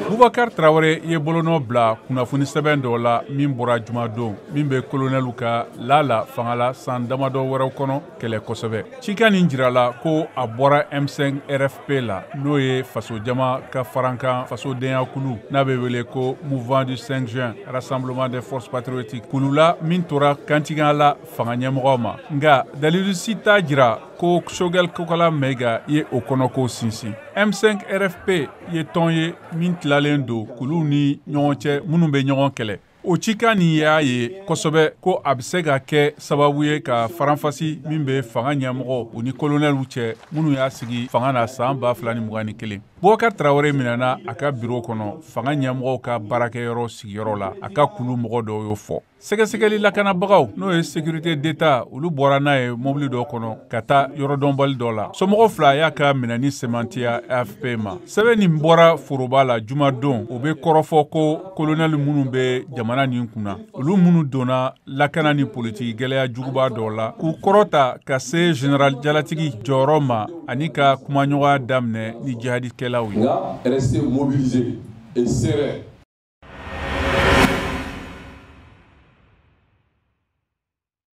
Boubacar Traoré ye bolonɔ bila kunnafoni sɛbɛn dɔ la min bɔra jumadon, min bɛ kolonɛliw ka la fanga la san damadɔ wɛrɛw kɔnɔ kɛlɛ kosɛbɛ. Cikan nin jirala ko a bɔra M5 RFP la, n'o ye fasojama ka farankan fasodenya kulu n'a bɛ wele ko Mouvement du 5 juin, Rassemblement des forces patriotiques, kulu la min tora kantigiya la fanga ɲɛmɔgɔw ma. Nka dalilu si t'a jira ko Choguel Kokalla Maïga ye o kɔnɔko sinsin. M5 RFP ye tɔn ye min tilalen don kuluw ni ɲɔgɔn cɛ minnu bɛ ɲɔgɔn kɛlɛ. O cikan nin y'a ye kosɛbɛ ko a bɛ se ka kɛ sababu ye ka faranfasi min bɛ fanga ɲɛmɔgɔ u ni kolonɛliw cɛ minnu y'a sigi fanga na san 2021. Boubacar Traoré minɛna a ka biro kɔnɔ fanga ɲɛmɔgɔw ka baarakɛyɔrɔ sigiyɔrɔ la, a ka kulu mɔgɔ dɔw y'o fɔ. Sɛgɛsɛgɛli lakanabagaw, n'o ye sécurité d'État, olu bɔra n'a ye mobili dɔ kɔnɔ ka taa yɔrɔdɔnbali dɔ la. Somɔgɔw fila y'a ka minɛni sɛmɛntiya AFP ma. Sɛbɛn nin bɔra foroba la jumadon, o bɛ kɔrɔfɔ ko kolonɛli minnu bɛ jamana nin kunna, olu minnu donna lakana ni politiki gɛlɛya juguba dɔw la, k'u kɔrɔta ka se général jalatigi jɔyɔrɔ ma ani ka kumaɲɔgɔnya daminɛ ni jihadikɛlaw ye. Nka rester mobilisé et serein.